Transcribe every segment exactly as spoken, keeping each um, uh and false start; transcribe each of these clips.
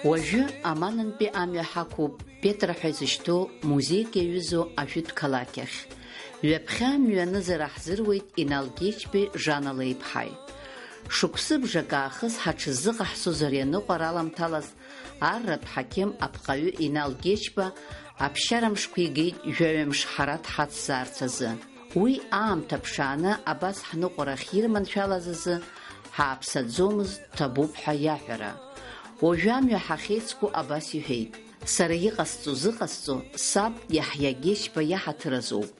Уажәы Аманынтәи амҩа ҳақәуп Петра ҳәа изышьҭоу музеик иаҩызоу ажәытә қалақь ахь. Ҩаԥхьа мҩанызара ҳзыруеит Инал Гечбеи Жана леиԥҳаи. Шықәсыбжак аахыс ҳаҽыззыҟаҳҵоз ари аныҟәара аламҭалаз арратә ҳақьым апҟаҩы Инал Гечба аԥсшьара мшқәа игеит жәаҩа мш ҳара дҳацзаарц азы. Уи аамҭа ԥшааны абас ҳныҟәара ахьирманшәалаз азы ҳааԥсаӡомызт, ҭабуп ҳәа иаҳәара. Уажәы амҩа ҳахьеицку абас иҳәеит: "Сара иҟасҵо-зыҟасҵо саб Иаҳиа Гечба иаҳаҭыр азоуп.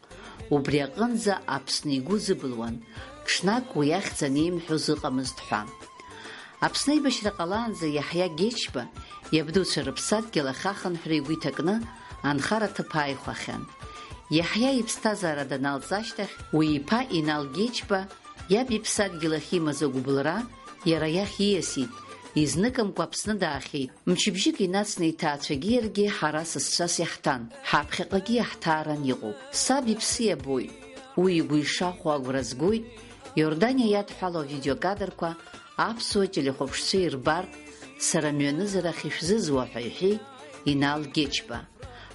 Убри аҟынӡа Аԥсны игәы зыбылуан, ҽнак уи ахьӡ анеимҳәоз ыҟамызт" ҳәа. Аԥсны аибашьра ҟалаанӡа Иаҳиа Гечба иабдуцәа рыԥсадгьыл ахь ахынҳәра игәы иҭакны анхара аҭыԥ ааихәахьан. Иаҳиа иԥсҭазаара даналҵ ашьҭахь, уи иԥа Инал Гечба иаб иԥсадгьыл ахь имаз агәыбылра иара иахь ииасит, изныкымкәа Аԥсны даахьеит. Мчыбжьык инацны иҭаацәагьы иаргьы ҳара сасцәас иаҳҭан, ҳаԥхьаҟагьы иаҳҭааран иҟоуп. Саб иԥсы иабоит, уи игәы ишахәо агәра згоит, Иорданиа иадҳәалоу авидеокадрқәа аԥсуа телехәаԥшцәа ирбартә, сара мҩанызарахь ишәзызуа ҳәа иҳәеит Инал Гечба.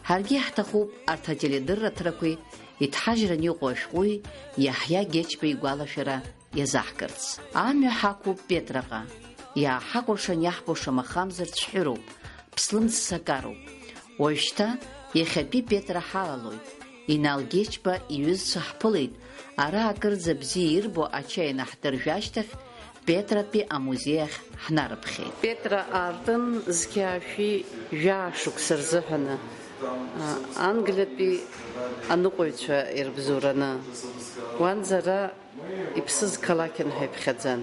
Ҳаргьы иаҳҭахуп арҭ ателедырраҭарақәеи иҭҳажьран иҟоу ашәҟәыҩҩы Иаҳиа Гечба игәалашәара иазаҳкырц. Амҩа ҳақәуп Петраҟа. Иааҳакәыршан иаҳбо шамахамзар цәҳәыроуп, ԥслымӡ сакароуп. Уажәшьҭа иахьатәи Петра ҳалалоит. Инал Гечба иҩызцәа ҳԥылеит, ара акырӡа бзиа ирбо ачаи анаҳдыржә ашьҭахь, Петратәи амузеи ахь ҳнарыԥхьеит. Петра аартын зқьи жәшәи жәаа шықәса рзыҳәаны, а, Англиатәи аныҟәаҩцәа ирыбзоураны. Уанӡа ара иԥсыз қалақьын ҳәа иԥхьаӡан.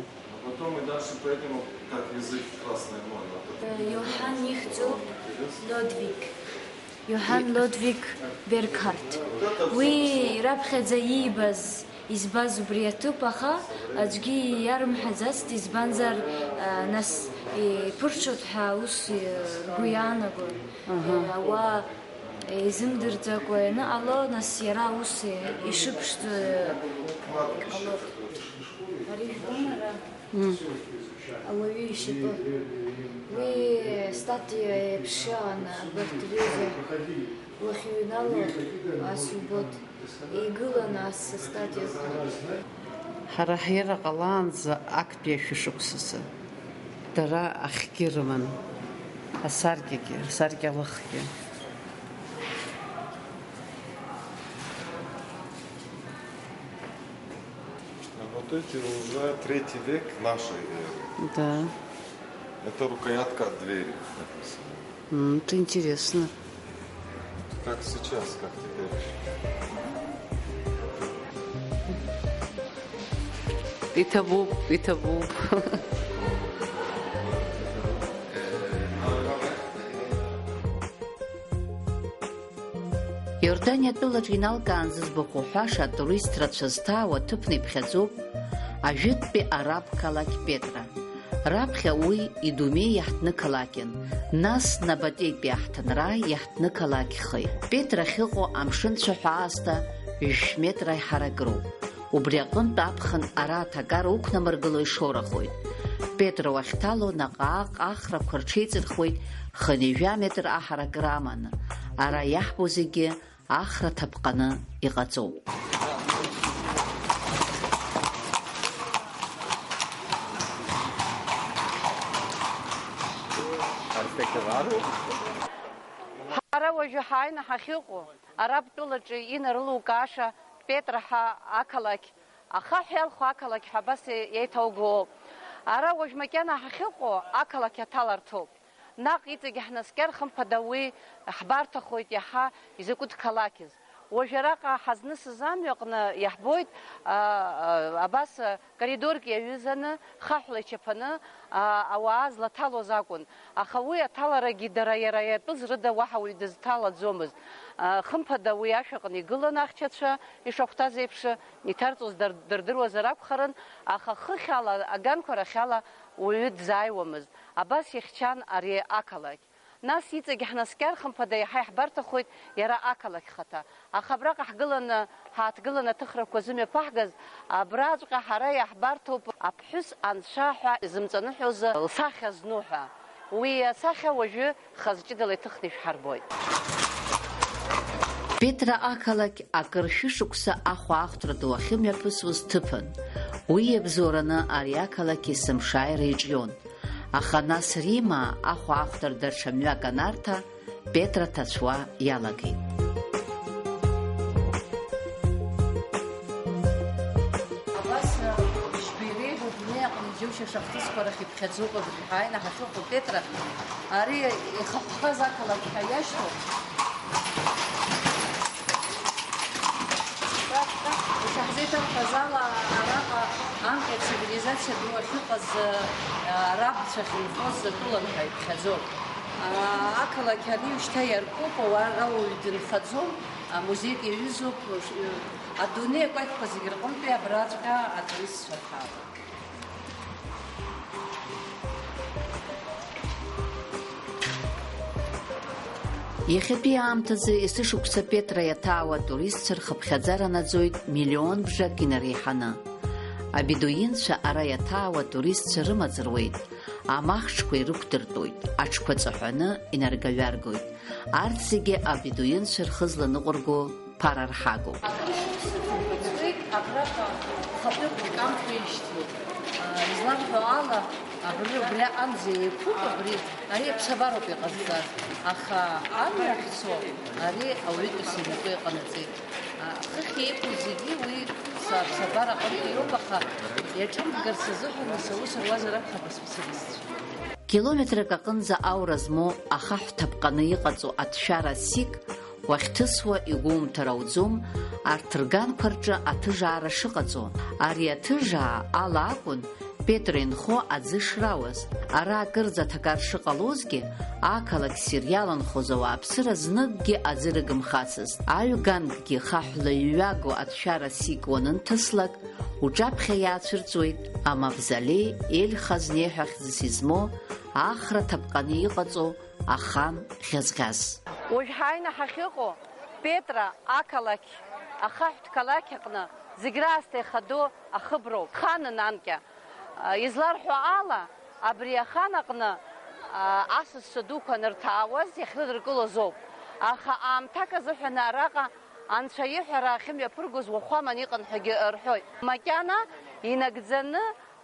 Иоҳан ихьӡуп Лодвиг. Иоҳан Лодвиг Бергхарт. Уи раԥхьаӡа иибаз, избаз убри аҭыԥ, аха аӡәгьы иарымҳәаӡацт, избанзар, а, нас иԥырҽуеит ҳәа ус, э, ргәы иаанагон. Аҳа. Э, ауаа изымдырӡакәа ианыҟало, нас иара ус, э, ишыԥшӡо, э, иҟалоит. Ари жәбома ара? Мм. Ауаҩы ишьапы. Уи статиа еиԥш иҟан абарҭ рҩыза. Уахьыҩнало ас иубоит. Игылан ас астатиақәа. Ҳара ҳиара ҟалаанӡа актәи ашәышықәсазы. Дара ахгьы рыман. Асаркьагьы, асаркьалыхгьы. А вот эти уже третий век нашей эры. Да. Это рукоятка от двери написано. М, это интересно. Как сейчас, как теперь. Иҭабуп, иҭабуп. Иорданиа тәылаҿ иналкаан зыӡбахә уҳәаша атурист рацәа зҭаау аҭыԥны иԥхьаӡоуп ажәытәтәи араб қалақь Петра. Раԥхьа уи идунеи иаҳҭны қалақьын, нас набатәи иаҳҭынра иаҳҭны қалақьхеит. Петра ахьыҟоу амшын цәаҳәа аасҭа жәшә метра аиҳарак роуп. Убри аҟынтә аԥхын ара аҭакар уқәнамыргыло ишорахоит. Петра уахьҭало наҟ-ааҟ ахрақәа рҽеиҵырхуеит хынҩажәа метр аҳаракыра аманы. Ара иаҳбо зегьы ахра ҭаԥҟаны иҟаҵоуп. Ҳара уажәы ҳааины ҳахьыҟоу араб тәылаҿы инарылукааша Петра ҳәа ақалақь, ахаҳә иалху ақалақь ҳәа абас еиҭаугоуп. Ара уажә макьана ҳахьыҟоу ақалақь аҭаларҭоуп. Наҟ иҵегь ҳнаскьар, хымԥада, уи ҳбарҭахоит иаҳа изакәытә қалақьыз. Уажә араҟа ҳазнысыз амҩаҟны иаҳбоит, а, а, абас, а, коридорк иаҩызаны, хаҳәла ичаԥаны, а, ауаа злаҭалоз акәын. Аха уи аҭаларагьы дара иара иатәыз рыда уаҳа уаҩ дызҭалаӡомызт. А, хымԥада, уи ашәаҟны игылан ахьчацәа ишахәҭаз еиԥш, иҭарҵоз дар-, дырдыруазар акәхарын, аха хыхь ала, аганқәа рахьала уаҩы дзааиуамызт. Абас ихьчан ари ақалақь. Нас иҵегь ҳнаскьар, хымԥада, иаҳа иаҳбарҭахоит иара ақалақь хаҭа. Аха абраҟа ҳгыланы, ҳааҭгыланы аҭыхрақәа зымҩаԥаҳгаз, абраҵәҟьа ҳара иаҳбарҭоуп аԥҳәыс анцәа ҳәа изымҵаныҳәоз лсахьа зну ҳәа. Уи асахьа уажәы хаз ҷыдала иҭыхны ишәҳарбоит. Петра ақалақь акыр шәышықәса ахәаахәҭра ду ахьымҩаԥысуаз ҭыԥын. Уи иабзоураны ари ақалақь есымшааира иҿион. Аха нас Римаа ахәаахәҭра даҽа мҩак анарҭа, Петра ҭацәуа иалагеит. Абас, ы, жәбаҩ реиҳа адунеи аҟны џьушьаша ахҭысқәа рахь иԥхьаӡоуп абри ҳааины ҳахьыҟоу Петра. Ари ихаԥхаз ақалақь ҳәа иашьҭоуп. Ишаҳзеиҭарҳәаз ала, араҟа анкьа цивилизациа ду ахьыҟаз, ы, арабцәа ахьынхоз атәылан ҳәа иԥхьаӡоуп. Ақалақь ари уажәшьҭа иаркуп, уара уаҩ дынхаӡом, амузеик иаҩызоуп, адунеи акәакьқәа зегь рҟынтәи абраҵәҟьа атуристцәа ҭаауеит. Иахьатәи аамҭазы есышықәса Петра иаҭаауа атуристцәа рхыԥхьаӡара наӡоит миллион бжак инареиҳаны. Абедуинцәа ара иаҭаауа атуристцәа рымаҵ руеит. Амахҽқәа ирықәдыртәоит, аҽқәа ҵаҳәаны инаргаҩаргоит. Арҭ зегьы абедуинцәа рхы зланыҟәырго ԥара рҳагоуп. Акыр шықәса ҵуеит, абраҟа хатәык икамҭәеижьҭеи, аа, изларҳәо ала, абри, убри аҟынӡа еиқәуп абри, ари аԥсабароуп иҟазҵаз, аха амҩа ахьцо, ари ауаҩытәыҩса инапы иҟанаҵеит. Хыхь еиқәу зегьы уи са-, аԥсабара аҟынтәи иоуп, аха иаҿымҭгарц азыҳәан нас аус руазар акәхап аспециалистцәа. Километрак аҟынӡа аура змоу ахаҳә ҭаԥҟаны иҟаҵоу аҭшәара сик уахьҭысуа игәоумҭар ауӡом, арҭ рганқәа рҿы аҭыжаара шыҟаҵо. Ари аҭыжаа ала акәын Петра инхо аӡы шрауаз, ара акырӡа аҭакар шыҟалозгьы, ақалақь ссир иаланхоз ауааԥсыра зныкгьы аӡы рыгымхацызт. Аҩганкгьы хаҳәла иҩаго аҭшәара сик уанынҭыслак, уҿаԥхьа иаацәырҵуеит амавзолеи Ель Хазнеи ҳәа хьӡыс измоу ахра ҭаԥҟаны иҟаҵоу ахан ӷьазӷьаз. Уажә ҳааины ҳахьыҟоу Петра ақалақь, ахаҳәтә қалақь аҟны зегь раасҭа ихадоу ахыброуп, ханын анкьа. Изларҳәо ала, абри ахан аҟны, а, асасцәа дуқәа анырҭаауаз иахьрыдыркылоз ауп. Аха аамҭак азыҳәаны араҟа анцәа иҳәара ахьымҩаԥыргоз уахәаман иҟан ҳәагьы рҳәоит. Макьана инагӡаны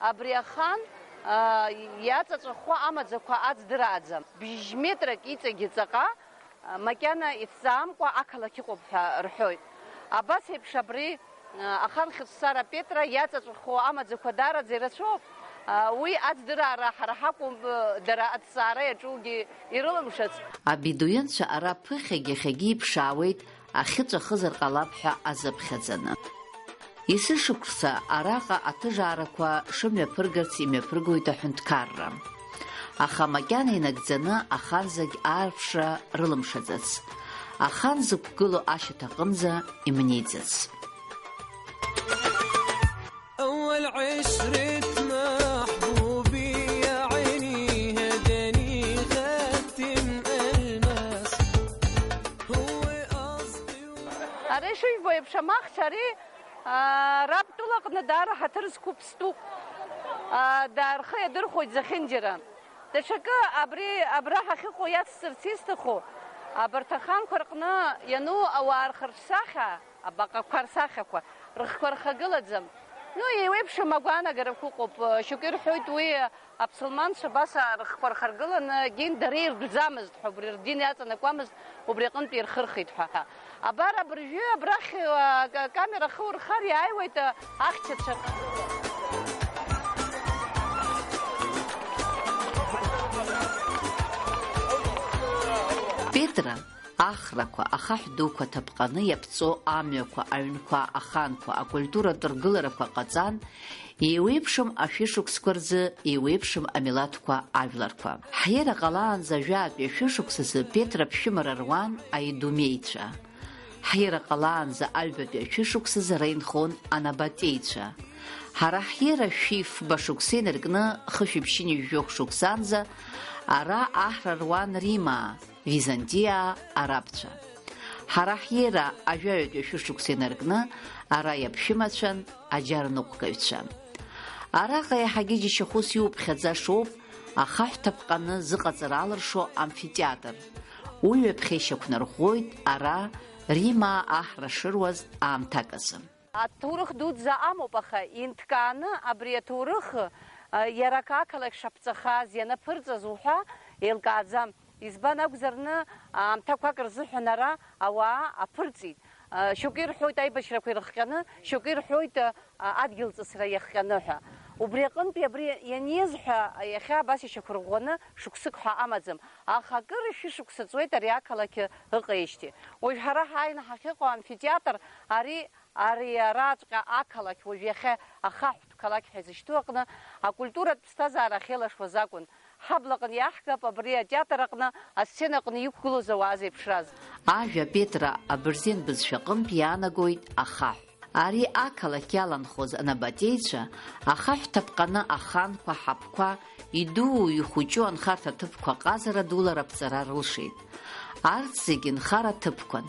абри ахан, а, иаҵаҵәахуа амаӡақәа аӡдырааӡам. Бжь метрак иҵегьы ҵаҟа, а, макьана ицӡамкәа ақалақь ыҟоуп ҳәа рҳәоит. Абас еиԥш абри Ахан хьыҵәцара Петра иаҵаҵәахуа амаӡақәа даараӡа ирацәоуп. Уи аӡдыраара ҳара ҳакәым, дара аҭҵаара иаҿугьы ирылымшац. Абедуинцәа ара ԥыхьагь иахьагьы иԥшаауеит, ахьыҵәахызар ҟалап ҳәа азыԥхьаӡаны. Есышықәса араҟа аҭыжаарақәа шымҩаԥыргарц имҩаԥыргоит аҳәынҭқарра. Аха макьана инагӡаны ахан зегь аарԥшра рылымшаӡац. Ахан зықәгылоу ашьаҭаҟынӡа имнеиӡац. أول عشرة محبوبي يا عيني هداني خاتم ألماس هو قصدي. Ари шыжәбо еиԥш амахҽ ари, аа, раб тәылаҟны даара ҳаҭыр зқәу ԥстәуп. Аа, даа рхы иадырхәоит зехьынџьара. Даҽакы абри абра ҳахьыҟоу иацсҵарц исҭаху, абарҭ аханқәа рҟны иану ауаа рхырҿсахьа, абаҟақәа рсахьақәа, рыхқәа рхагылаӡам. Ну, еиуеиԥшым агәаанагарақәа ыҟоуп. Шьоукы ирҳәоит, уи аԥсылманцәа абас рыхқәа рхаргыланы, дин дара иртәӡамызт ҳәа, убри рдин иаҵанакуамызт, убри аҟынтә ирхырхит ҳәа. Абар абыржәы абрахь, а, ка-, камера ахы урхар иааиуеит, а, ахьчацәа. Петра, ахрақәа, ахаҳә дуқәа ҭаԥҟаны иаԥҵоу амҩақәа, аҩнқәа, аханқәа, акультуратә ргыларақәа ҟаҵан, еиуеиԥшым ашәышықәсқәа рзы еиуеиԥшым амилаҭқәа, ажәларқәа. Ҳиара ҟалаанӡа жәаатәи ашәышықәсазы Петра аԥшәымара руан аидумеицәа. Ҳиара ҟалаанӡа аҩбатәи ашәышықәсазы ара инхон анабатеицәа. Ҳара ҳиара шәи фба шықәса инаркны хышәи ԥшьыни жәохә шықәсанӡа ара аҳра руан Римаа, Византиаа, арабцәа. Ҳара ҳиара ажәаҩатәи ашәышықәса инаркны ара иаԥшәымацәан аџьарныҟәгаҩцәа. Араҟа иаҳагьы џьашьахәыс иуԥхьаӡашоуп ахаҳә ҭаԥҟаны зыҟаҵара алыршо амфитеатр. Уи ҩаԥхьа ишьақәнарӷәӷәоит ара Римаа аҳра шыруаз аамҭак азы. Аҭоурых дуӡӡа амоуп, аха инҭкааны абри аҭоурых, а, иара ақалақь шаԥҵахаз, ианаԥырҵаз уҳәа еилкааӡам. Избан акәзар, зны аамҭақәак рзыҳәан ара ауаа аԥырҵит. А, шьоукы ирҳәоит аибашьрақәа ирыхҟьаны, шьоукы ирҳәоит, а, адгьылҵысра иахҟьаны ҳәа. Убри аҟынтәи абри ианиазҳәа, иахьа абас ишьақәырӷәӷәаны шықәсык ҳәа амаӡам. Аха акыр шәышықәса ҵуеит ари ақалақь ыҟеижьҭеи. Уажә ҳара ҳааины ҳахьыҟоу амфитеатр ари Ари араҵәҟьа ақалақь уажә иахьа ахаҳәтә қалақь ҳәа изышьҭоу аҟны акультуратә ԥсҭазаара ахьеилашуаз акәын. Ҳаблаҟны иаҳгап абри атеатр аҟны асценаҟны иқәгылоз ауаа зеиԥшраз. Ажәа Петра абырзен бызшәаҟынтә иаанагоит ахаҳә. Ари ақалақь иаланхоз анабатеицәа ахаҳә ҭаԥҟаны аханқәа, ҳаԥқәа, идуу ихәыҷу анхарҭа ҭыԥқәа ҟазара дула раԥҵара рылшеит. Арҭ зегьы нхара ҭыԥқәан.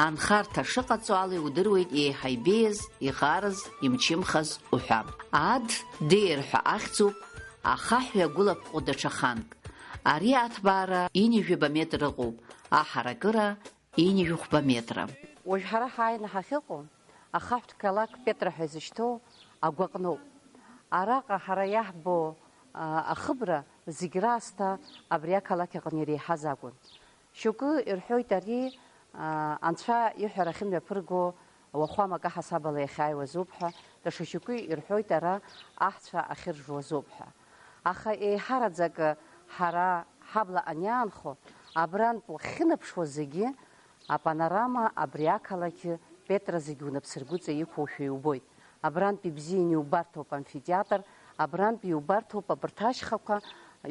Анхарҭа шыҟаҵо ала иудыруеит еиҳа ибеиаз, иӷарыз, имчымхаз уҳәа. Ад деир ҳәа ахьӡуп, ахаҳә иагәылаԥҟо даҽа ханк. Ари аҭбаара ҩынҩажәаба метр ыҟоуп, аҳаракыра ҩынҩажәихәба метра. Уажә ҳара ҳааины ҳахьыҟоу, ахаҳәтә қалақь Петра ҳәа изышьҭоу агәаҟноуп. Араҟа ҳара иаҳбо, а, ахыбра зегь раасҭа абри ақалақь аҟны иреиҳаз акәын. Шьоукы ирҳәоит ари, а, анцәа иҳәара ахьымҩаԥырго уахәамак аҳасабала иахьааиуаз ауп ҳәа, даҽа шьоукы ирҳәоит ара аҳцәа ахьыржуаз ауп ҳәа. Аха еиҳараӡак ҳара ҳабла аниаанхо, абрантә уахьынаԥшуа зегьы апанорама абри ақалақь Петра зегьы унапсыргәыҵа иқәушәа иубоит. Абрантә ибзианы иубарҭоуп амфитеатр, абрантә иубарҭоуп абарҭ ашьхақәа,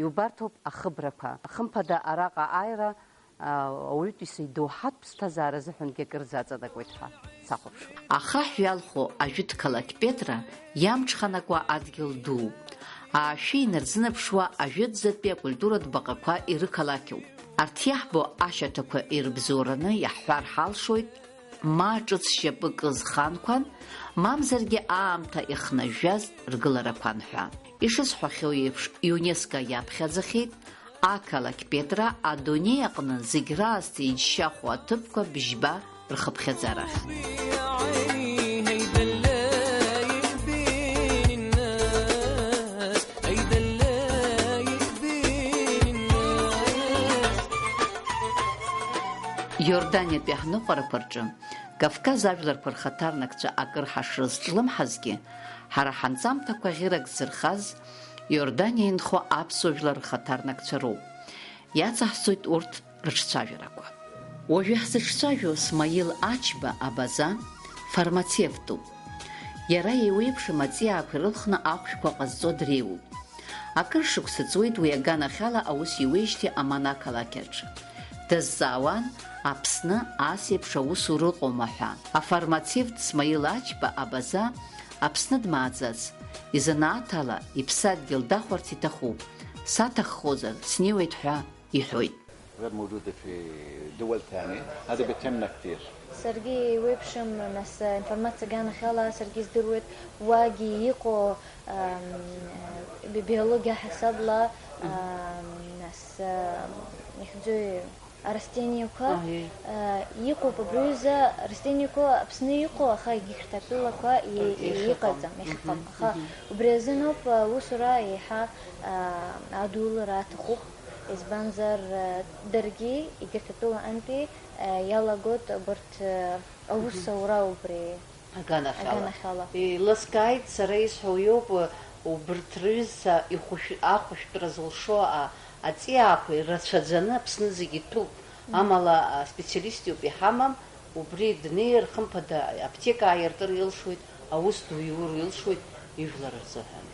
иубарҭоуп ахыбрақәа. Хымԥада араҟа ааира, а, ауаҩытәыҩса идоуҳатә ԥсҭазаара азыҳәангьы акырӡа аҵанакуеит ҳәа сахәаԥшуеит. Ахаҳә иалху ажәытә қалақь Петра иамҽханакуа адгьыл дууп. Аашәы инарзынаԥшуа ажәытәӡатәи акультуратә баҟақәа ирықалақьуп. Арҭ иаҳбо ашьаҭақәа ирыбзоураны иаҳҳәар ҳалшоит, ма ҿыц шьапы кыз ханқәан, мамзаргьы аамҭа ихнажәжәаз ргыларақәан ҳәа. Ишысҳәахьоу еиԥш, ЮНЕСКО иаԥхьаӡахьеит ақалақь Петра адунеи аҟны зегь раасҭа иџьшьахәу аҭыԥқәа бжьба рхыԥхьаӡарахь. Иорданиатәи ҳныҟәарақәа рҿы Кавказ ажәларқәа рхаҭарнакцәа акыр ҳашрызҿлымҳазгьы, ҳара ҳанҵамҭақәа ӷьырак ззырхаз Иорданиа инхо аԥсуа жәлар рхаҭарнакцәа роуп. Иацаҳҵоит урҭ рыҿцәажәарақәа. Уажәы ҳзыҿцәажәо Смаил Ачба Абаза фармацевтуп. Иара еиуеиԥшым аҵиаақәа ирылхны ахәшәқәа ҟазҵо дреиуоуп. Акыр шықәса ҵуеит уи аганахьала аус иуеижьҭеи Аман ақалақь аҿы. Дазҵаауан Аԥсны ас еиԥш аусура ыҟоума ҳәа. Афармацевт Смаил Ачба Абаза Аԥсны дмааӡац, изанааҭ ала иԥсадгьыл дахәарц иҭахуп, саҭаххозар, снеиуеит ҳәа иҳәоит. غير موجودة في دول ثانية، هذا بيتهمنا كثير. Саргьы еиуеиԥшым, нас, информациа аганахьала саргьы издыруеит, уагьы иҟоу, ам, би-, биологиа ҳасабла, ам, нас, ам, ихьӡуи, арастениақәа, а, иҟоуп абри аҩыза арастениақәа Аԥсны иҟоу, аха егьырҭ атәылақәа и-, иахьыҟам, иҟаӡам, иахьыҟам. Аха убри азыноуп аусура еиҳа, а, адулара аҭахуп. Избанзар, э, даргьы, егьырҭ атәылаҟынтәи, э, иалагоит абарҭ, э, аус аура убри аганахьала. Аганахьала. Еилыскааит, сара исҳәо иоуп, убарҭ рҩызцәа ихәышә-, ахәышәтәра зылшо а-, аҵиаақәа ирацәаӡаны Аԥсны зегь иҭәуп. Мгм. Амала, а, специалист иоуп иҳамам, Убри днеир, хымԥада, аԥҭека ааиртыр илшоит, аус ду иур илшоит ижәлар рзыҳәан.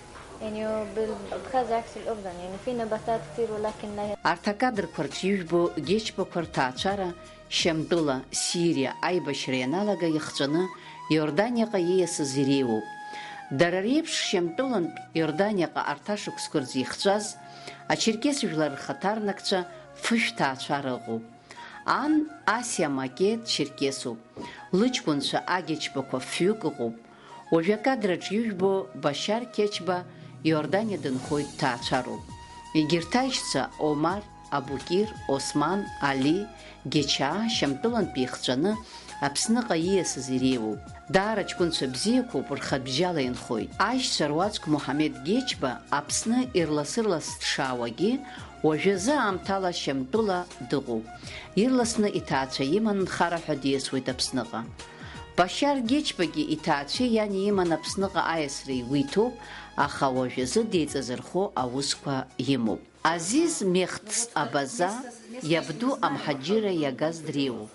يعني، وبال-، بخزي عكس الأردن، يعني، في نباتات كتير، ولكن لا. Арҭ акадрқәа рҿы ижәбо Гечбақәа рҭаацәара Шьамтәыла, Сириа аибашьра ианалага ихҵәаны Иорданиаҟа ииасыз иреиуоуп. Дара реиԥш Шьамтәылантә Иорданиаҟа арҭ ашықәсқәа рзы ихҵәаз ачерқьес жәлар рхаҭарнакцәа фышә ҭаацәара ыҟоуп. Ан Асиа Макет черкесуп. Лыҷкәынцәа Агьачбақәа фҩык ыҟоуп. Уажәы акадраҿ ижәбо Башьар Кьачба Иорданиа дынхоит, дҭаацәароуп. Егьырҭ аишьцәа Омар, Абукир, Осман, Али, Гьечаа Шьамтәылантәи ихҵәаны Аԥсныҟа ииасыз иреиуоуп. Даара ҷкәынцәа бзиақәоуп, рхатә бжьала инхоит. Аишьцәа руаӡәк Муҳамед Гьечба Аԥсны ирлас-ырлас дшаауагьы, уажәазы аамҭала Шьамтәыла дыҟоуп. Ирласны иҭаацәа иман нхара ҳәа диасуеит Аԥсныҟа. Башьар Гьечбагьы иҭаацәеи иани иман Аԥсныҟа аиасра игәы иҭоуп, аха уажәазы деиҵазырхо аусқәа имоуп. Азиз Мехтс Абаза иабду амҳаџьырра иагаз дреиуоуп.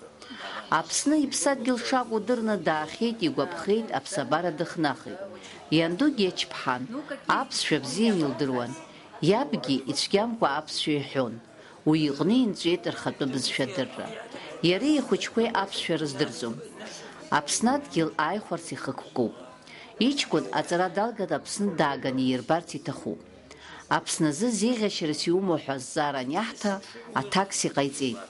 Аԥсны иԥсадгьыл шакәу дырны даахьеит, игәаԥхеит, аԥсабара дыхнахит. Ианду Гьечԥҳан, аԥсшәа бзиан илдыруан. Иабгьы ицәгьамкәа аԥсшәа иҳәон. Уи иҟны инҵәеит рхатәы бызшәа адырра. Иареи ихәыҷқәеи аԥсшәа рыздырӡом. Аԥсны адгьыл ааихәарц ихықәкуп. Иҷкәын аҵара далган Аԥсны дааганы иирбарц иҭахуп. Аԥсны азы зеиӷьашьарас иумоу ҳәа азҵаара аниаҳҭа, аҭакс иҟаиҵеит.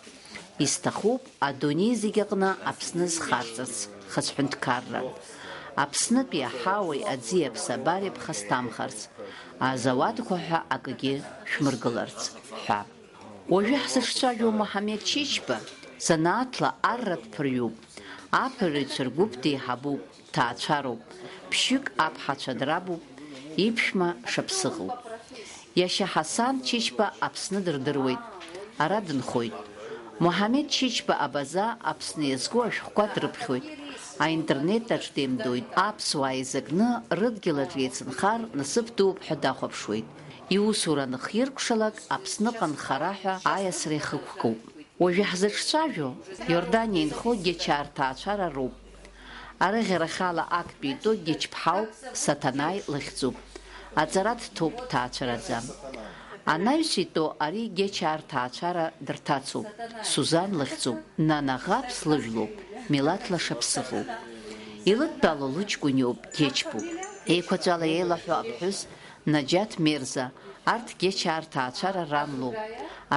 Исҭахуп адунеи зегь аҟны Аԥсны зхарҵарц хысҳәынҭқарран. Аԥснытәи аҳауеи аӡи аԥсабареи бхасҭамхарц, азауадқәа ҳәа акгьы шәмыргыларц ҳәа. Уажәы ҳзыҿцәажәо Муҳамед Чичба занааҭла арратә ԥырҩуп, аԥырҩцәа ргәыԥ деиҳабуп, ҭаацәароуп, ԥшьҩык аԥҳацәа драбуп, иԥшәма шаԥсыӷуп. Иашьа Ҳасан Чичба Аԥсны дырдыруеит, ара дынхоит. Муҳамед Чичба Абаза Аԥсны иазку ашәҟәқәа дрыԥхьоит, аинтернет аҿ деимдоит, аԥсуаа еизакны рыдгьыл аҿы еицынхар насыԥ дууп ҳәа дахәаԥшуеит. Иусура аныхиркәшалак, Аԥсныҟа нхара ҳәа аиасра ихықәкуп. Уажәы ҳзыҿцәажәо Иорданиа инхо Гьечаа рҭаацәара роуп. Арыӷьарахьала актәи итәу Гьечԥҳауп, Саҭанаи лыхьӡуп. Аҵара дҭоуп ҭаацәараӡа. Анаҩс итәоу ари Гьечаа рҭаацәара дырҭацоуп. Сузан лыхьӡуп. Нана Ӷаԥс лыжәлоуп. Милаҭла шаԥсыӷуп. Илыдтәало лыҷкәын иоуп, Гьечбуп. Еиқәаҵәала еилаҳәоу аԥҳәыс Наџьаҭ Мерза, арҭ Гьечаа рҭаацәара ран лоуп.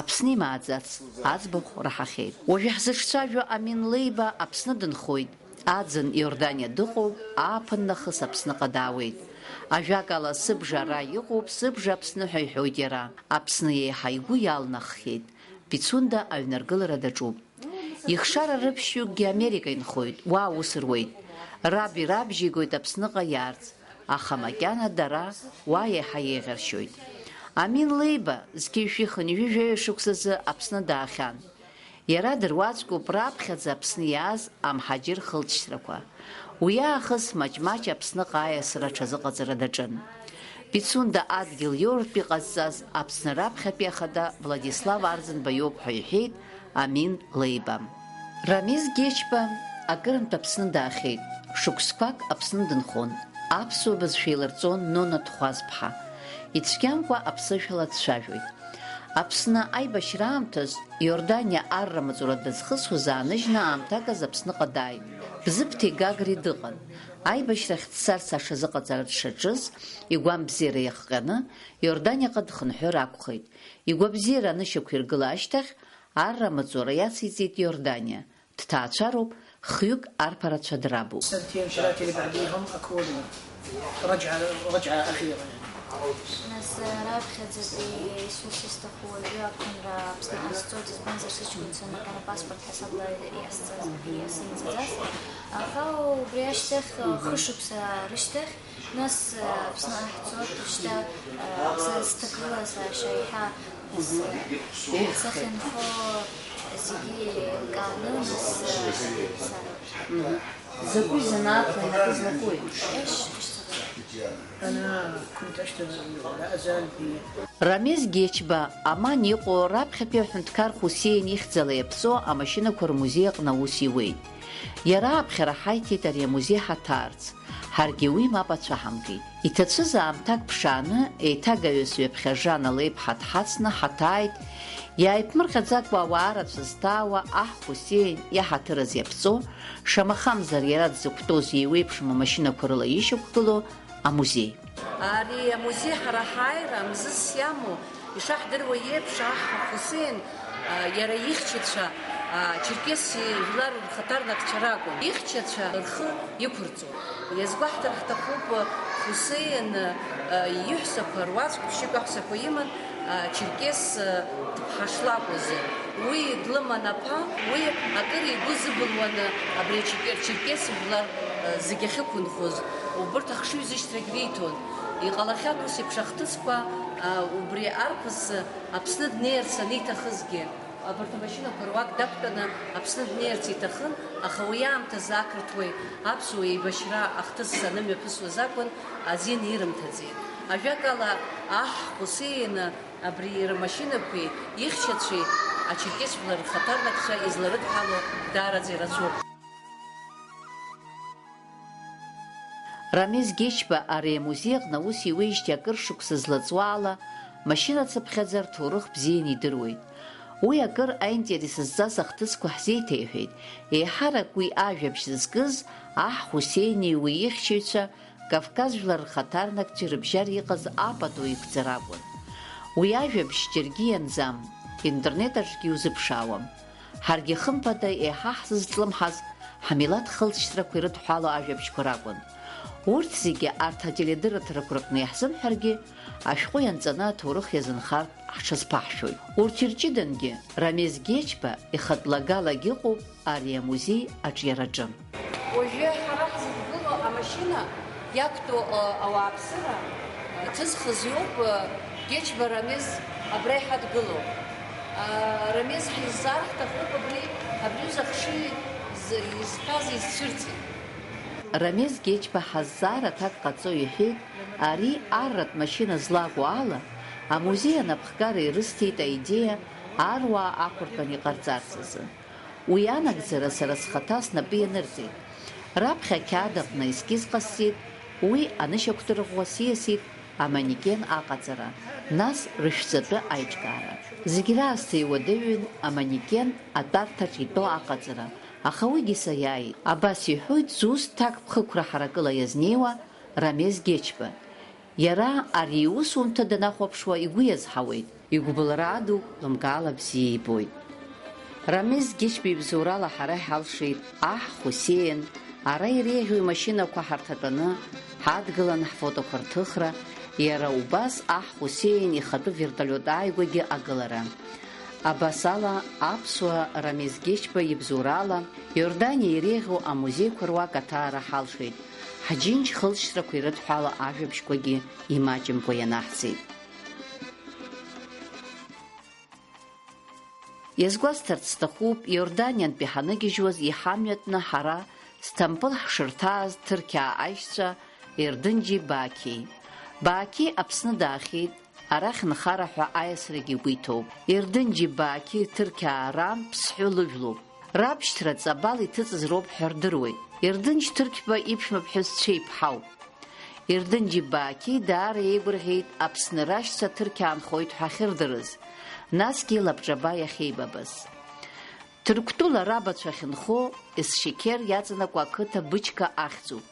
Аԥсны имааӡац, аӡбахә раҳахьеит. Уажәы ҳзыҿцәажәо Амин Леиба Аԥсны дынхоит. Аӡын Иорданиа дыҟоуп, ааԥын нахыс Аԥсныҟа даауеит. Ажәакала, сыбжа ара иҟоуп, сыбжа Аԥсны ҳәа иҳәоит иара. Аԥсны еиҳа игәы иалнаххьеит. Пицунда аҩнаргылара даҿуп. Ихшара рыԥшьҩыкгьы Америка инхоит, уа аус руеит. Раб ирабжьеигоит Аԥсныҟа иаарц, аха макьана дара уа еиҳа еиӷьаршьоит. Амин Леиба зқьи жәшәи хынҩажәи жәаҩа шықәсазы Аԥсны даахьан. Иара дыруаӡәкуп раԥхьаӡа Аԥсны иааз амҳаџьыр хылҵшьҭрақәа. Уи аахыс маҷ-маҷ Аԥсныҟа аиасра аҽазыҟаҵара даҿын. Пицунда адгьыл иоуртә иҟазҵаз Аԥсны раԥхьатәи ахада Владислав Арӡынба иоуп ҳәа иҳәеит Амин Леиба. Рамиз Гьечба акырынтә Аԥсны даахьеит, шықәсқәак Аԥсны дынхон, аԥсуа бызшәа еиларҵон Нона Ҭхәазԥҳа. Ицәгьамкәа аԥсышәала дцәажәоит. Аԥсны аибашьра аамҭаз Иорданиа арра маҵура дазхысуаз ааныжьны аамҭак азы Аԥсныҟа дааит. Бзыԥҭи Гагреи дыҟан. Аибашьрахь дцарц аҽазыҟаҵара дшаҿыз, игәамбзиара иахҟьаны, Иорданиаҟа дхынҳәыр акәхеит. Игәабзиара анышьақәиргыла ашьҭахь, арра амаҵура иациҵеит Иорданиа. Дҭаацәароуп, хҩык арԥарацәа драбуп. السنتين ثلاثة اللي بعديهم أكون رجعة، رجعة أخيرة يعني. Нас раԥхьаӡатәи исус исҭаху уажәы ақәынра Аԥсны ахьцоит, избанзар сыҷкәынцәа макьана паспорт ҳасабла иҟасҵаз, иасымҵаӡаз. Аха убри ашьҭахь, хышықәса рышьҭахь, Нас, э, Аԥсны ҳцоит, шьҭа, э, са сҭагылазаашьа еиҳа, нас, э, сахьынхо зегьы еилкааны, нас, э, сара. Мгм. Закәи занааҭла инапы злакуи? Рамиз Гьечба, Аман иҟоу раԥхьатәи аҳәынҭқар Хусеин ихьӡала иаԥҵоу амашьынақәа рмузеи аҟны аус иуеит. Иара аԥхьара ҳаиҭеит ари амузеи ҳаҭаарц. Ҳаргьы уи мап ацәаҳамкит. Иҭацәыз аамҭак ԥшааны, еиҭагаҩыс ҩаԥхьа Жана леиԥҳа дҳацны ҳаҭааит, иааиԥмырҟьаӡакәа ауаа рацәа зҭаауа аҳ Хусеин иаҳаҭыраз иаԥҵо, шамахамзар иара дзықәтәоз еиуеиԥшым амашьынақәа рыла ишьақәгылоу амузеи. Ари амузеи ҳара ҳааира мзызс иамоу, ишаҳдыруа еиԥш, аҳ Хусеин, а, иара ихьчацәа, а, Черкессиа жәлар рхаҭарнакцәа ракәын. Ихьчацәа рхы иқәырҵон. Иазгәаҳҭар ҳҭахуп, Хусеин, а, иҳәсақәа руаӡәк ԥшьҩык аҳәсақәа иман, а, Черкес, э, ԥҳа шлакәыз. Уи длыман аԥа, уи акыр игәы зыбылуаны абри ачерке-, черкес жәлар, э, зегьы ахьықәынхоз. Убырҭ ахшыҩзышьҭрагь риҭон. Иҟалахьан ус еиԥш ахҭысқәа, э, убри арԥыс, э, Аԥсны днеирц аниҭахызгьы. Абарҭ амашьынақәа руак дақәтәаны Аԥсны днеирц иҭахын, аха уи аамҭазы ақырҭуеи аԥсуеи еибашьра ахҭыс анымҩаԥысуаз акәын азин ирымҭаӡеит. Ажәакала, аҳ Хусеины абри иара машьынақәеи ихьчацәеи ачеркес жәлар рхаҭарнакцәа изларыдҳәало даараӡа ирацәоуп. Рамиз Гечба ари амузеи аҟны аус иуеижьҭеи акыр шықәса злаҵуа ала, машьынацыԥхьаӡа рҭоурых бзианы идыруеит. Уи акыр аинтерес зҵаз ахҭысқәа ҳзеиҭеиҳәеит, еиҳарак уи ажәабжь зызкыз аҳ Хусеини уи ихьчаҩцәа, Кавказ жәлар рхаҭарнакцәеи рыбжьара иҟаз апату еиқәҵара акәын. Уи ажәабжь џьаргьы ианӡам, интернет аҿгьы иузыԥшаауам. Ҳаргьы хымԥада еиҳа ҳзызҿлымҳаз ҳмилаҭ хылҵшьҭрақәа ирыдҳәало ажәабжьқәа ракәын. Урҭ зегьы арҭ ателедырраҭарақәа рҟны иаҳзымҳәаргьы, ашәҟәы ианҵаны аҭоурых иазынхартә ҳҽазԥаҳшәоит. Урҭ ирҷыдангьы Рамез Гечба ихатә лагалагь ыҟоуп ари амузеи аҿиараҿы. Уажәы ҳара ҳзықәгылоу амашьына иақәтәоу, ы, ауааԥсыра, ы, ҭызхыз иоуп, ы, Гечба Рамез абра иҳадгылоу. Ы, Рамез ҳизҵаар ҳҭахуп абри, абри аҩыза ахшыҩ з-, изҳәаз изцәырҵит. Рамез Гечба ҳазҵаара аҭак ҟаҵо иҳәеит, ари арратә машьына злаку ала, амузеи анапхгара ирысҭеит аидеиа аруаа ақәыртәан иҟарҵарц азы. Уи анагӡара сара схаҭа снапы ианырҵеит. Раԥхьа ақьаад аҟны аескиз ҟасҵеит, уи анышьақәдырӷәӷәа сиасит аманекен аҟаҵара, нас рышәҵатәы аиҿкаара. Зегь раасҭа иуадаҩын аманекен атәарҭаҿ итәоу аҟаҵара, аха уигьы саиааит. Абас иҳәоит зус ҭакԥхықәра ҳаракыла иазнеиуа Рамез Гечба. Иара ари иусумҭа данахәаԥшуа игәы иазҳауеит, игәыбылра ду лымкаала бзиа ибоит. Рамез Гечба ибзоурала ҳара иҳалшеит аҳ Хусеин, ара иреиӷьу имашьынақәа ҳарҭатәаны, ҳадгылан ҳфотоқәа рҭыхра, иара убас аҳ Хусеин ихатәы вертолиот ааигәагьы агылара. Абас ала, аԥсуа Рамез Гечба ибзоурала Иорданиа иреиӷьу амузеиқәа руак аҭаара ҳалшеит, ҳџьынџь хылҵшьҭрақәа ирыдҳәало ажәабжьқәагьы имаҷымкәа ианаҳҵеит. Иазгәасҭарц сҭахуп, Иорданиантәи ҳаныгьежьуаз иҳамҩатәны ҳара Сҭампыл ҳшырҭааз Ҭырқьаа аишьцәа Ердынџьи Баақьи. Баақьи Аԥсны даахьеит, арахь нхара ҳәа аиасрагьы игәы иҭоуп. Ердынџьи Баақьи Ҭырқьаа ран ԥсҳәы лыжәлоуп. Рабшьҭра ҵабал иҭыҵыз роуп ҳәа рдыруеит. Ердынџь Ҭырқьба иԥшәма ԥҳәыс цәеиԥҳауп. Ердынџьи Баақьи даара еигәырӷьеит Аԥсны рашьцәа Ҭырқьаа нхоит ҳәа ахьырдырыз, насгьы лабҿаба иахьеибабаз. Ҭырқәтәыла рабацәа ахьынхо Есшеқьер иаҵанакуа ақыҭа Бычка ахьӡуп.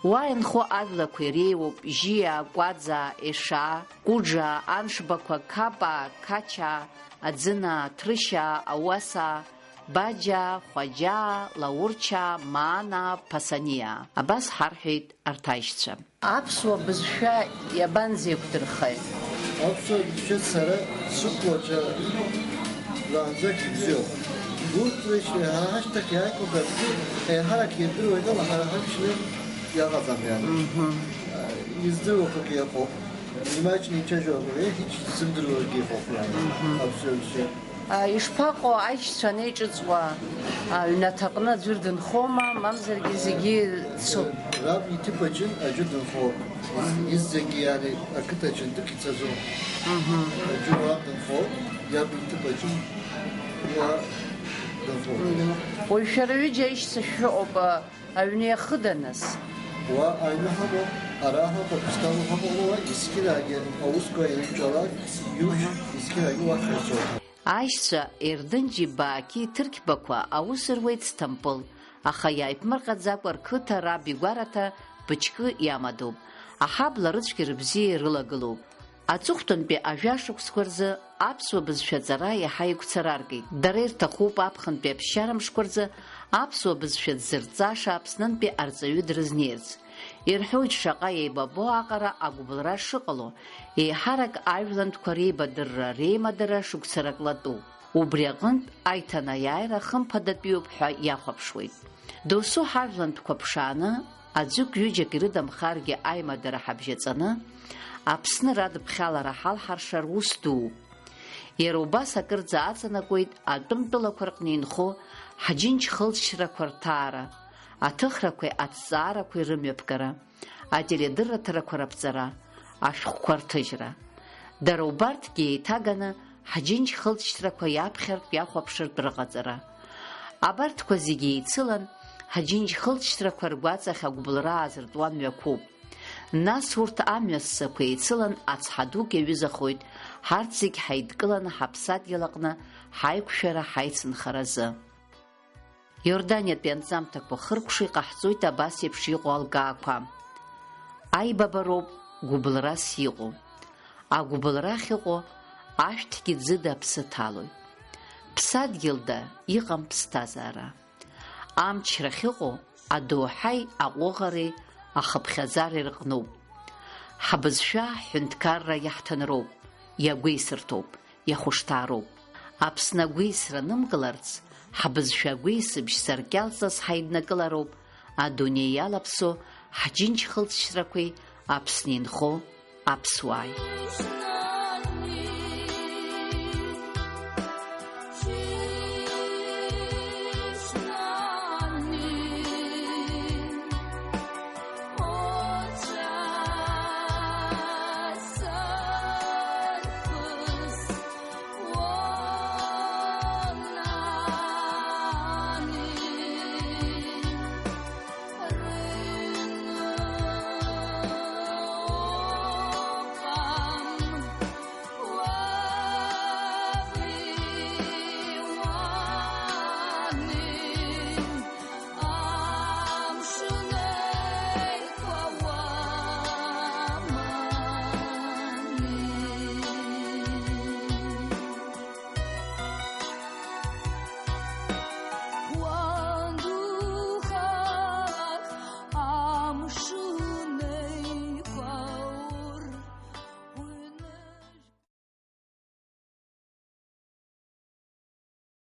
Уа инхо ажәлақәа иреиуоуп Жьиа, Кәаӡаа, Ешаа, Кәыџаа, Аншбақәа, Қапаа, Қачаа, Аӡынаа, Ҭрышьаа, Ауасаа, Баџьаа, Хәаџьаа, Лаурчаа, Маанаа, Ԥасаниаа. Абас ҳарҳәеит арҭ аишьцәа. Аԥсуа бызшәа иабанӡеиқәдырхеи? Аԥсуа бызшәа сара сықәлацәа раанӡагь ибзиоуп. Урҭ рышьҭа еиҳа ашьҭахь иааиқәгазгьы еиҳарак ирдыруеит, ала ҳара ҳаԥшьны иаҟаӡам иара. Мгм. Издыруақәагьы ыҟоуп. Имаҷны ицәажәо, еиҳ, иҽзымдыруагьы ыҟоуп иара. Мгм. Аԥсуа бызшәа. А, ишԥаҟоу аишьцәа анеиҿыҵуа, а, аҩнаҭаҟны аӡәыр дынхома, мамзаргьы зегьы цо-? Раб иҭыԥ аҿы аӡәы дынхоуп. Изӡагьы иара ақыҭа аҿы дык ицаӡом. Мгм. Аӡәы уа дынхоуп, иаб иҭыԥ аҿы уа дынхоуп. Мгм. Уажә шәара ҩыџьа аишьцәа шәыҟоуп, а, Аҩны иахыда, нас? Уа аҩны ҳаҟоуп, ара ҳаҟоуп, шьҭа уа ҳаҟоуп, уа есқьынагьы аусқәа еидтәалак, иушь, аҳа, есқьынагьы уахь ҳаицәоуп. Аишьцәа Ердынџьи Баақьи Ҭырқьбақәа аус руеит Сҭампыл, аха иааиԥмырҟаӡакәа рқыҭа раб игәараҭа Бычкы иамадоуп. Аҳабла рыцәгьа рыбзиа ирылагылоуп. Аҵыхәтәантәи ажәа шықәсқәа рзы аԥсуа бызшәа аҵара иаҳа игәцараркит. Дара ирҭахуп аԥхынтәи аԥсшьара мшқәа рзы аԥсуа бызшәа дзырҵаша Аԥснынтәи арҵаҩы дрызнеирц. Ирҳәоит шаҟа еибабо аҟара агәыбылра шыҟало, еиҳарак ажәлантәқәа реибадырра, реимадара шықәсарак латәуп. Убри аҟынтә аиҭанеиааира хымԥадатәиуп ҳәа иахәаԥшуеит. Досу ҳажәлантәқәа ԥшааны, аӡәык-ҩыџьак ирыдамхаргьы аимадара ҳабжьаҵаны, Аԥсны радыԥхьалара ҳалҳаршар ус дууп. Иара убас акырӡа аҵанакуеит атәым тәылақәа рҟны инхо ҳџьынџь хылҵшьҭрақәа рҭаара, аҭыхрақәеи аҭҵаарақәеи рымҩаԥгара, ателедырраҭарақәа раԥҵара, ашәҟәқәа рҭыжьра. Дара убарҭгьы еиҭаганы ҳџьынџь хылҵшьҭрақәа иаԥхьартә иахәаԥшыртә рыҟаҵара. Абарҭқәа зегьы еицылан, ҳџьынџь хылҵшьҭрақәа ргәаҵахь агәыбылра аазыртуа мҩақәоуп. Нас урҭ амҩа ссақәа еицылан ацҳа дук иаҩызахоит, ҳарҭ зегь ҳаидкыланы ҳаԥсадгьыл аҟны ҳаиқәшәара ҳаицынхаразы. Иорданиатәи анҵамҭақәа хыркәшо иҟаҳҵоит абас еиԥш иҟоу алкаақәа. Аибабароуп гәыбылрас иҟоу. Агәыбылра ахьыҟоу ашәҭгьы ӡыда аԥсы ҭалоит. Ԥсадгьылда иҟам ԥсҭазаара. Амчра ахьыҟоу адоуҳаи аҟәыӷареи ахыԥхьаӡареи рҟноуп. Ҳбызшәа ҳҳәынҭқарра иаҳҭынроуп, иагәеисырҭоуп, иахәышҭаароуп. Аԥсны агәеисра нымгыларц, ҳбызшәа агәеисыбжь саркьалҵас ҳаиднакылароуп адунеи иалаԥсо ҳџьынџь хылҵшьҭрақәеи Аԥсны инхо аԥсуааи.